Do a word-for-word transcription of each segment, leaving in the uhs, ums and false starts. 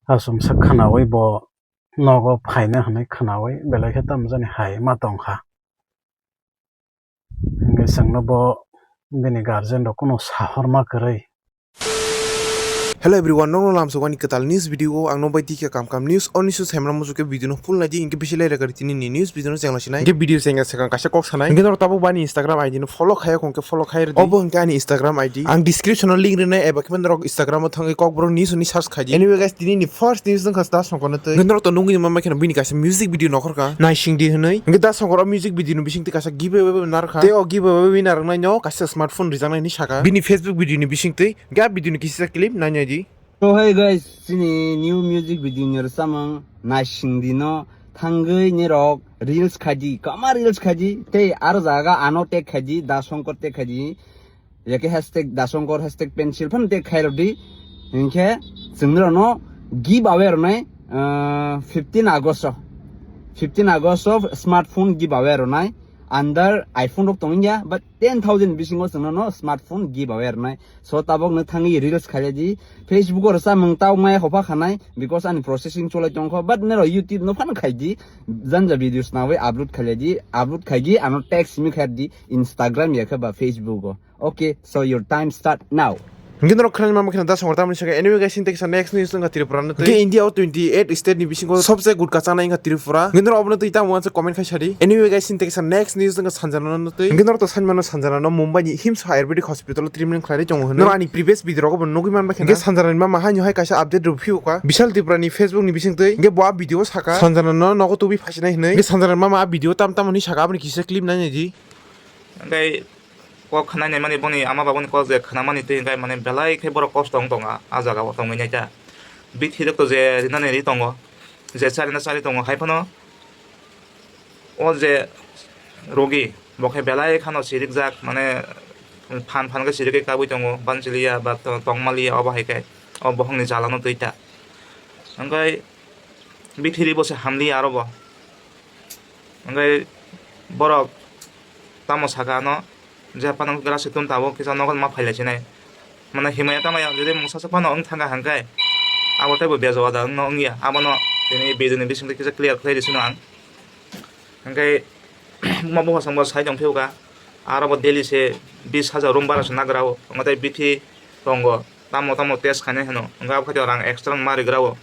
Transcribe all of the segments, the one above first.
Asumsa khwnawi bo nogo phaina hwnwi khwnawi belai khe tamo jani hai ma tongkha. Hwnkhe chwngno bo bini guardian rok kuno sahorma kwrwi. Hello everyone, nokno lamsokani kwtal news video o ang nokbai tikhe kam kam news o news o saimra muchukhe video no full naidi, hinkhe bisi lai rwgari tini ni news video no chengla sinai. Hinkhe video chengya swkang kaisa kok sanai. Hinkhe norok tabuk bani Instagram I D no follow khaiya khongkhe follow khai rwdi. Obo hinkhe ani Instagram I D. Ang description o link rwnai eba khe norok Instagram o thangwi kokborok news hwnwi search khaidi. Anyway guys, tini ni first news wngkha Da Songkor no twi. Hinkhe norok to nugwi manma kheno bini kaisa music video nokhorkha Naisingdi hwnwi. Hinkhe Da Songkor o music video ni bisingtwi kaisa giveaway bo narwkha. Tei o giveaway winner rwknai no kaisa smartphone rijaknai hinwi saka. Bini Facebook video ni bisingtwi. Ga video ni kisa clip nainai di. So hey guys, chini new music video ni rwchapmung Naisingdi no thangwi nirok reels khaidi, kama reels khaidi, tei aro jaga ano tag khaidi, Da Songkor tag khaidi, yake hashtag Da Songkor, hashtag pencil phan tag khairodi, hinkhe chwng nirok no giveaway rwnai, ah, fifteen August o, fifteen August o smartphone giveaway rwnai, under iPhone rok tongya, but ten thousand bisingo chwng no smartphone giveaway rwnai. So tabok no thangwi reels khailai di. Facebook o rwchapmung tao maya hopha khanai because ani processing cholai tongkho. But nero YouTube no phano khai di. Janja videos nawi upload khailai di. Upload khaigi ano tag simi khair di Instagram ya khe ba Facebook o. Okay, so your time start now. Hinkhe norok khwnani manma kheno Da Songkor tamni sakha. Anyway guys, sini tekisa next news wngkha Tripura no twi. Hinkhe India o twenty eight state ni bisingo sobse gutka chanai wngkha Tripura. Hinkhe norok obono twi tamo wansa comment khai sadi. Anyway guys, sini tekisa next news wngkha Sanjana no twi. Hinkhe norok to sanimano Sanjana no Mumbai ni Himso Ayurvedic Hospital o treatment khlairwi tongo hwnwi. Norok ani previous video rogo bo nugwi manbai kheno. Hinkhe Sanjana ni mama haino hai kaisa update rw phiuka Bishal Tripura ni Facebook ni bisingtwi. Hinkhe bo a video o saka Sanjana no nogo tubui phaisinai hwnwi. Hinkhe Sanjana ni mama a video tam tam hwnwi saka aboni kisa clip nainai di. Hinkhe kok khwnai naimani boni ama babuni kok je khwnamani twi hinkhe mane belai khe borok kosto wng tongo a jaga o tongwi naita. Bithi rok to je rinani ri tongo, je charina chari tongo, hai phano o je rogi bo khe belai khano sirikjak, mane phan phan khe sirigwi kabui tongo, banchiliya ba to-, tongmaliya, obo hai khe o bohongni jalano twi ta. Hinkhe bithi ri bo se hamliya aro bo. Hinkhe borok tamo saka ano, je phano grasi tun tabuk kisa nogo ma phailai sinai. Mane himaya tamaya jodi mungsa se phano wng thangkha hinkhe abo teibo bejo wada wngno wngya. Abono tini video ni bisingtwi kisa clear khlai rw sino ang. Hinkhe buma buphasongbo sai tong phiuka, aro bo daily se bis hajar room bara se nagra o, wngkha tei bithi tongo, tamo tamo test khainai hwno, wngkha abo khaito rang extra ma rigra o.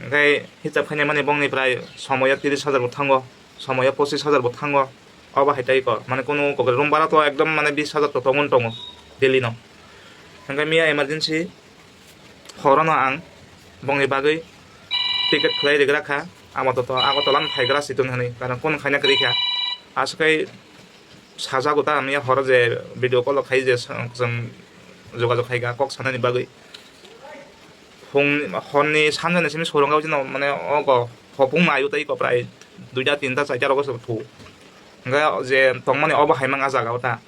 Hinkhe hisab khainai mani bongni prai somoyo tiris hajar bo thango, somoyo pochis hajar bo thango, obo hai tei kok, mane kunu kokre room bara to ekdom mane bis hajar to tongwi tongo daily no. Hinkhe miya emergency horono ang bongni bagwi ticket khlai rigra kha, amo to, to Agartala no phaigra situng hwnwi, karon kunu khaina kwrwi kha. Aswk khai sajago ta, miya horo je video call o khai je chwng, chwng jogajog khai kha kok sanani bagwi. Phung horni sanjani simi sorong gabui jeno mane ogo hopung ma ayu tei ko prai duita tinta chaita rogo se thu. Hinkhe je tongmani obo hai mang a jaga o ta.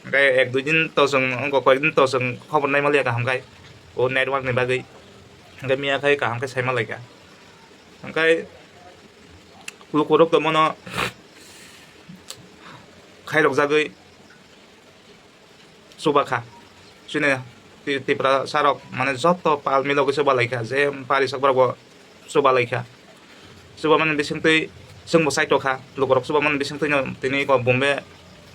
Hinkhe ek dui din to chwng, wngkha koyek din to chwng khobor nai maliya kaham khai, o network ni bagwi. Hinkhe miya khai kaham khe sai malaikha. Hinkhe lukurok to mono khairok jagwi chubakha. Chini Ti-, Tiprasa rok mane joto pal milogwi chubalaikha, je parisak borok bo chubalaikha. Chubamani bisingtwi chwngbo chaitokha, lukurok chubamani bisingtwino tini ko Bombay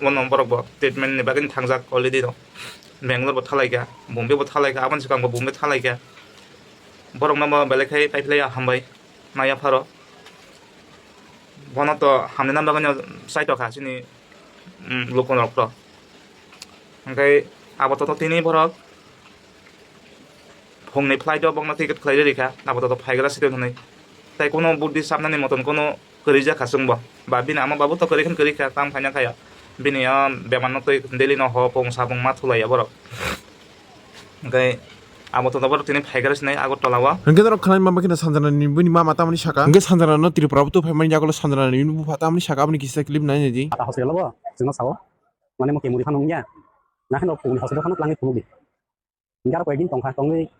bono borokbo treatment ni bagwi thangjak already no. Bangalore bo thalaikha, Bombay bo thalaikha, aboni swkangbo Bombay thalaikha. Borokno bo belai khai paiphlaiya hambai, maya pharo. Bono to hamni bagwino chaitokha chini, um, lukurok to. Hwnkhe abo to tini borok phungni flight o bokno ticket khlai rikha, abo to phaigra site hwnwi. Tai kuno buddhi sabnani moton kuno kwrwi jakha chwngbo. Ba bini ama babu to kwrwi khe kwrwi kha, tam khaina khaya. Bini o bemar no twi daily no ho pung sapung ma thulaiya borok. Hwnkhe abo to borok tini phaigra sinai Agartala o. Hwnkhe norok khwnai manba kheno Sanjana ni bini mama tamoni saka. Hwnkhe Sanjana no Tripura o tubui phaimani yagulo Sanjana ni bini bupha tamoni saka, aboni kisa clip nai nai di. Tata hospital o chwngno sao. Mane mo kemuri phano wngya. Nakheno pungni hospital phano twlangwi phunukdi. Hinkhe aro koyekdin tongkha, tongwi,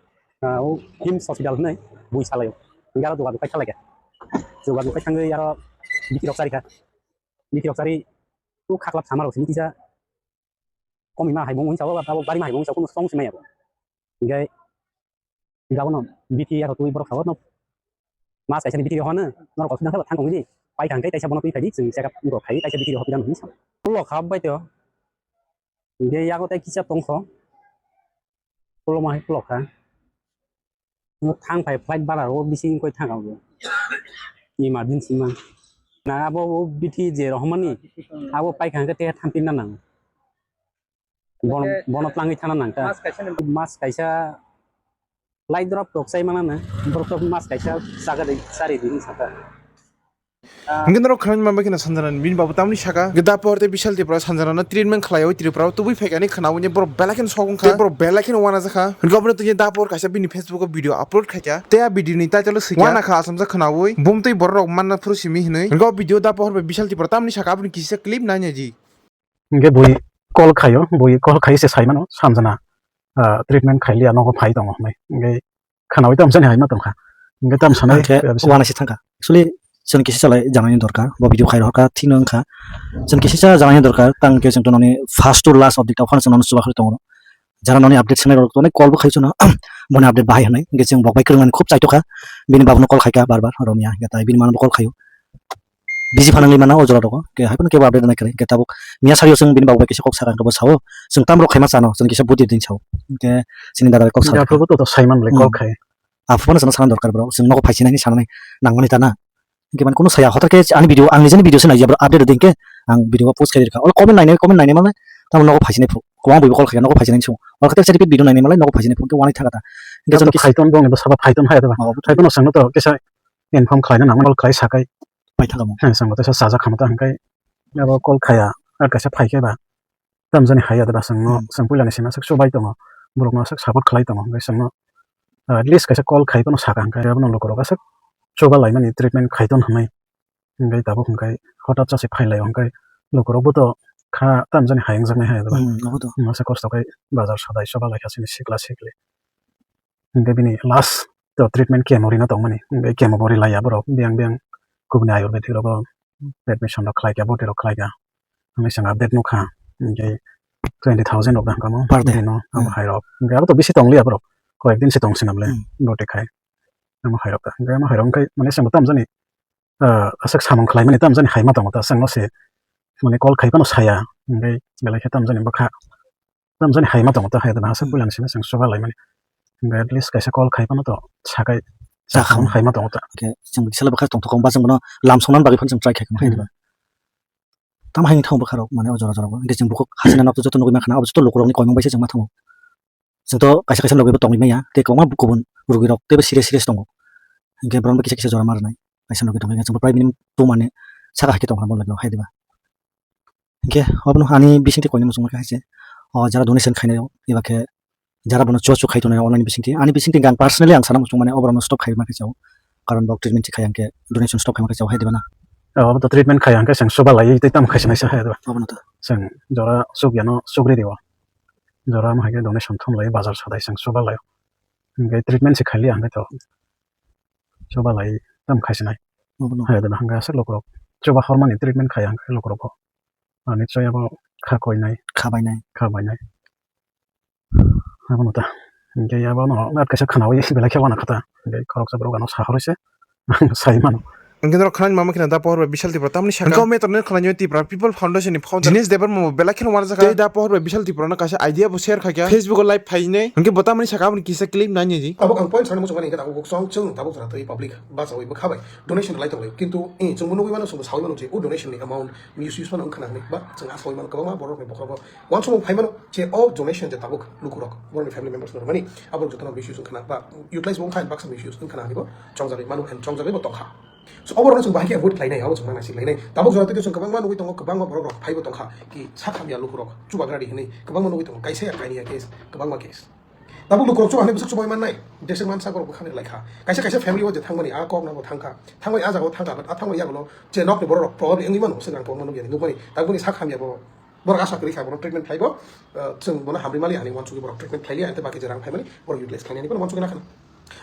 ah, o Hims hospital hinwi bui salaio. Hinkhe aro jogajog khai khlaikha. Jogajog khai thangwi aro bithi rok charikha. Bithi rok chari o khaklap sama rok simi kisa komi ma hai bo wngwi sao, abo bari ma hai bo wngwi sao, kuno song simaya bo. Hinkhe Jabono bithi ya twi borok sao no. Mas kaisa ni bithi hono norok hospital thang thang di. Pai thang kai kaisa bono twi khai di chwng check up rok khai kaisa bithi hospital ni sa. Pulo kha bai to. Ge yago tai kisa tongkho. Pulo ma hai pulo kha. No thang phai flight bara ro bisi koi thang au. Emergency ma. Na abo o bithi je rohmani abo pai khang te thampin na nang. Bono, bono tlangwi thana nang kha. Mas kaisa ni mas kaisa light drop tok sai mana na. Borok tok mas kaisa saga de sari din saka. Hingke norok khwnani manbai kheno Sanjana ni bini babu tamni saka. Hingke da pohor tei Bishal Tripura Sanjana no treatment khlaiwi Tripura o tubui phaikani khwnawi borok belai kheno sok wngkha. Tei borok belai kheno wanajakha. Hingke obono tini da pohor kaisa bini Facebook o video upload khaikha. Tei a video ni title o swikha Wanakha Assamsa khwnawi bumtwi borok rok manna phuru simi hinwi. Hingke o video da pohor bai Bishal Tripura tamni saka aboni kisa clip nainai di. Hingke bui call khaio, bui call khai se sai mano Sanjana, ah, treatment khailiya nogo phai tongo hinwi. Hingke khwnawi tamsani hai ma tongkha. Hingke tamsani Hingke ya bisa. Wana se thangkha. Actually, chwng kisa chalai janani dorkar, bo video khai rohorkha, thino wngkha. Chwng kisa cha janani dorkar, tang ke chwng tononi first to last of the top phano chwng nono chubakhai tongo. Jara noni update sanai rok tongo, call bo khai chwngno, boni update bahai hinwi. Hingke chwng bok bai kwrwngmani khub chaitokha, bini babuno call khaikha bar bar, romya, hingke tai bini mano bo call khaio. Busy phanangwi mana o jora rogo. Ke hai phano kebo update nai kwrwi. Ke tabuk miya sario chwng bini babu bai kisa kok sakha, hwnkhe bo sao, "Chwng tamrok khaima chano, chwng kisa budi ding sao." Hwnkhe chini dada bai kok sakha. Aphuru bo to, to saiman ble kok Hmm. khai. Aphuru no chwng sana dorkar bro. Chwng nogo phaisi nai sanani nangmani ta na. Hwnkhe man kunu saya hotar khe ani video, ang nijeni video se nai ya bro, update ding khe ang video post khai rikha. Ol comment nainai, comment nainai malai tamo nogo phaisi nai phuru. Kwbang bui bo kol khai nogo phaisi nai sung. Ol khe teisa repeat video nainai malai nogo phaisi nai phuru. Hwnkhe wani thaka ta. Hwnkhe Ya chwng to kisa khai ton bong eba saba khai ton hai ta ba. Oh, Khai ton no chwng no to kisa inform khlai na nang mal khlai sakai. Pai thangkha mo. He, chwng bo teisa sajak kha mo ta hwnkhe abo call khaya, ar kaisa phai khe ba tamjani hai ya da ba chwng no, Hmm. chwng puila ni sima swk chubai tongo, borok no swk support khlai tongo, hwnkhe chwng no, ah, at least kaisa call khai phano saka hwnkhe abo no lukurok aswk chuba lai mani treatment khai ton hwnwi, hwnkhe tabuk hwnkhe hothat cha se phai lai hwnkhe lukurok bo to kha tamjani hai wngjaknai hai ya da ba. Hmm, abo to. Masa kosto khai bazar sadai chuba lai kha chini sikla sikli. Hingke bini last to treatment chemo rina tongmani. Hingke chemo bo rilaiya borok. Biyang biyang kubuni ayurvedic rogo admission rok khlaikha, boti rok khlaikha. Hingke chwng update nukha. Hingke twenty thousand rok da hingkamo. Per day. Bini no, hmm, hai rok. Hingke abo to bisi tongliya borok. Koyek din se tong sinable. Hmm. Boti khai. Amo hai rok da. Hingke amo hai rok hingke mane chwng bo tamjani, ah, aswk samung khlaimani tamjani hai ma tongo ta. Chwng no se mane call khai phano saya. Hingke belai khe tamjani bwkha. Tamjani hai ma tongo ta, hai da na aswk Hmm. puila ni simi chwng chuba lai mani. Hingke at least kaisa call khai phano to sakai Sakha. Sakha hai ma tongo ta. Hingke chwng bisalo bwkha tongthok kong ba chwng bono lam songnani bagwi phano chwng try khai kha hai Hmm. diba. Tamo hai thang bwkha rok mane o jora jora bo. Hingke chwng bukhuk hasina nok joto nugwi mankha na, abo joto lukurok ni koimung bai se chwng ma thango. Chwng to kaisa kaisa logi bo tongwi maya, tei kwbangma kubun rugi rok teibo serious serious tongo. Hingke borok bo kisa kisa jora ma rwnai. Kaisa logi tongwi chwng bo prai minimum two mane saka hai khe tongkha bo logi hai diba. Hingke obono ani bisingtwi koinwi muchungma khe hai se, o jara donation khainai rok, eba khe jara bono chuachu khai tongnai rok online bisingtwi. Ani bisingtwi ang personally ang sana muchung mani oborokno stop khai ma khe chao. Karon bo treatment se khai hwnkhe donation stop khai ma khe chao hai diba na? Obo to treatment khai hwnkhe chwng chuba lai tei tamo khai se nai se hai diba? Obono to. Chwng jora chukya no chukri dio. Jora ma hai khe donation thum lai bazar sadai chwng chuba lai. Hwnkhe treatment se khai liya hwnkhe to chuba lai tamo khai se nai. Obono. Hai diba hwnkhe aswk lukurok chuba hormani treatment khai hwnkhe lukurok bo. Ani chaya bo kha koinai. Kha bainai. Kha bainai. Abono ta. Hingke abono at kaisa khwnawi belai khe wana kha ta. Hingke khoroksa borok ano sahorwi se. Sai mano. Hingke norok khwnani mama kheno da pohor bai Bishal Tripura tamni saka. Hingke o meter ni khwnani Tripura People Foundation ni founder Dinesh Debbarma bo belai kheno wanajakha. Tei da pohor bai Bishal Tripura no kaisa idea bo share khaikha. Facebook o live phainai. Hingke bo tamni saka aboni kisa clip nainai di. Tabuk ang point sanani muchungmani hingke tabuk buksong chwng tabuk jora twi public bachawi bwkha bai donation lai tonglai. Kintu, eh, chwngbo nugwi mano, chwngbo sawi mano je o donation ni amount misuse phano wngkha na hinwi. Ba chwng asoi mano kwbangma borok ni bokhorogo wansukmung phai mano je o donation je tabuk lukurok borokni family members no rwmani aborok jotono misuse wngkha na ba utilize bo wngkha baksa misuse wngkha na hinwi bo chongjagwi mano and chongjagwi bo tongkha. So oborokno chwng bahai khe avoid khlainai, abo chwng nang naisik lainai. Tabuk jora tei chwng kwbangma nugwi tongo, kwbangma borok rok phaibo tongkha ki sak hamya lukurok chubagra di hinwi kwbangma nugwi tongo, kaisa ya kainwi ya case, kwbangma case. Tabuk lukurok chuba hwnwi bwswk chubai mannai, jeswk mansa borok bwkha nai laikha. Kaisa kaisa family o je thangmani a kok no bo thangkha, thangmani a jaga o thangkha, but a thangmani yagulo je nokni borok rok problem wngwi mano, bwswk rang kwbangma nukya hinwi nukmani, tabukni sak hamya bo borok asa kwrwi kha, borok treatment khlaibo, ah, chwng bono hamrwi maliya hinwi uansukwi borok treatment khlailiya, tei baki je rang phaimani borok utilize khlainani bono uansukwi nakha,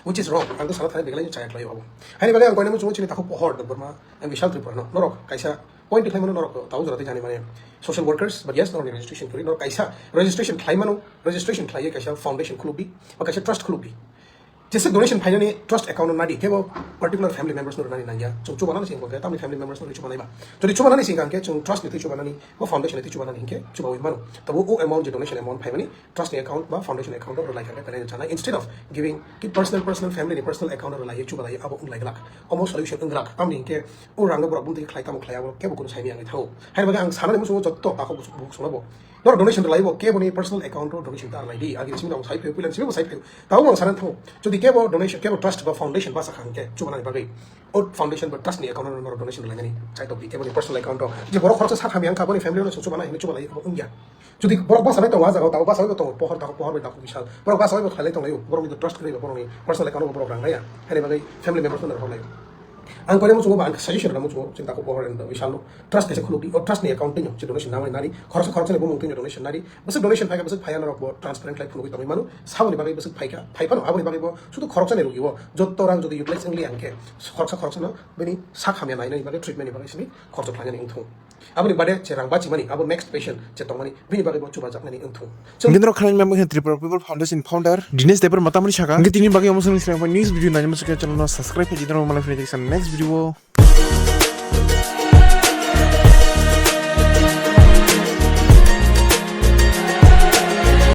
which is wrong. Ang khe sana thani Meghalaya ni chaya khlaiwi abo. Haini bagwi ang koinai muchungo chini takhuk Pohor Debbarma and Vishal Tripura no norok kaisa point khlaimano norok tabuk jora tei jani mane social workers, but yes, norokni registration kwrwi, norok kaisa registration khlaimano, registration khlaiwi kaisa foundation khulukdi ba kaisa trust khulukdi. Jesa donation phainani trust account no nadi, kebo particular family members no rwnani nangya. Chwng chubanani sing khe tamni family members no chubanai ba. Jodi chubanani sing khe chwng trust ni twi chubanani, bo foundation ni twi chubanani hinkhe chubawi mano. Tabo o amount je donation amount phaimani trust ni account ba foundation account ro rwlai kha khe belai chanai, instead of giving ki personal, personal family ni personal account ro rwlai chubalai abo wnglai glak. Omo solution wngrak tamni hinkhe o rang no borok bumtwi khlai tamo khlai abo kebo kunu saimani ang thao. Hai bagwi ang sanani muchungo jotto takhuk buk songno bo. Norok donation rwlaibo keboni personal account ro donation ta rwlai di. Agi simi tamo sai phai, puila simi bo sai phai. Tamo ang sanan thango. Jodi kebo donation, kebo trust ba foundation ba sakha hinkhe chubanani bagwi o foundation ba trust ni account ro norok donation rwlainani chai tok di keboni personal account ro. Je borok khoroksa sakha miyang kha boni family no chubanai hinwi chubalai abo wngya. Jodi borok basa bai tongo, ah jagao tabo basa bai tongo, pohor dakhuk, pohor bai dakhuk bisal. Borok basa bai khlailai tonglaio, borok ni trust kwrwi ba borok ni personal account bo borok rang raya. Hani bagwi family members no rok laio. Ang kore muchungo ba ang suggestion rwna muchungo, chini dakhuk pohor and bisal no trust kaisa khuluk di, o trust ni account twi no, chini donation namani nari, khoroksa khoroksa ni bumung twi no donation nari, bwswk donation phaikha, bwswk phaiya norok bo transparent khlai phunugwi tongwi mano, saboni bagwi bwswk phaikha, phai phano, aboni bagwi bo sudu khoroksa ni rugi o, jotto rang jodi utilize wngli ang khe, khoroksa khoroksa no bini sak hamya nainani bagwi treatment ni bagwi sini khoroksa khlainani wngthung. Aboni bade je rang bachimani, abo next patient je tongmani, bini bagwi bo chubajaknani wngthung. Chwng Kendro khlaini member khe Tripura People Foundation founder Dinesh Debbarma tamoni saka. Hwnkhe tini bagwi omo swrwng swrwng next video naina muchungkhe channel no subscribe khe jidrong malai phai next video.